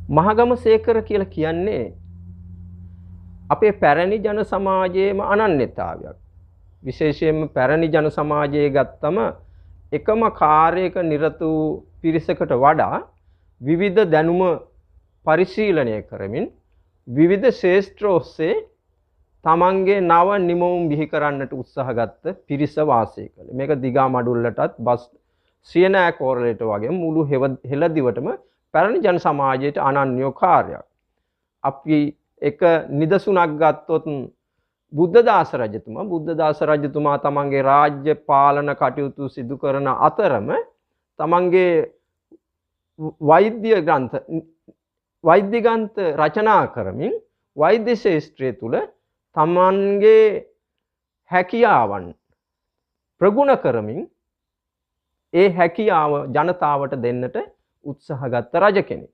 මහගම සේකර කියලා කියන්නේ අපේ පැරණි ජන සමාජයේම අනන්‍යතාවයක්. විශේෂයෙන්ම පැරණි ජන සමාජයේ ගත්තම එකම කාර්යයක නිරත වූ පිරිසකට වඩා විවිධ දැනුම පරිශීලනය කරමින් විවිධ ක්ෂේත්‍ර ඔස්සේ තමන්ගේ නව නිමවුම් බිහි කරන්නට උත්සාහ ගත්ත පිරිස වාසය කළේ. මේක දිගා මඩුල්ලටත් බස් සියනෑ කෝරළයට වගේ මුළු හෙළදිවටම පැරණි ජන සමාජයට අනන්‍ය කාර්යයක්. අපි එක නිදසුනක් ගත්තොත් බුද්ධදාස රජතුමා, බුද්ධදාස රජතුමා තමන්ගේ රාජ්‍ය පාලන කටයුතු සිදු කරන අතරම තමන්ගේ වෛද්‍ය ග්‍රන්ථ, වෛද්‍ය ග්‍රන්ථ රචනා කරමින් වෛද්‍ය ශාස්ත්‍රය තුල තමන්ගේ හැකියාවන් ප්‍රගුණ කරමින් ඒ හැකියාව ජනතාවට දෙන්නට උත්සාහ ගත්ත රජ කෙනෙක්.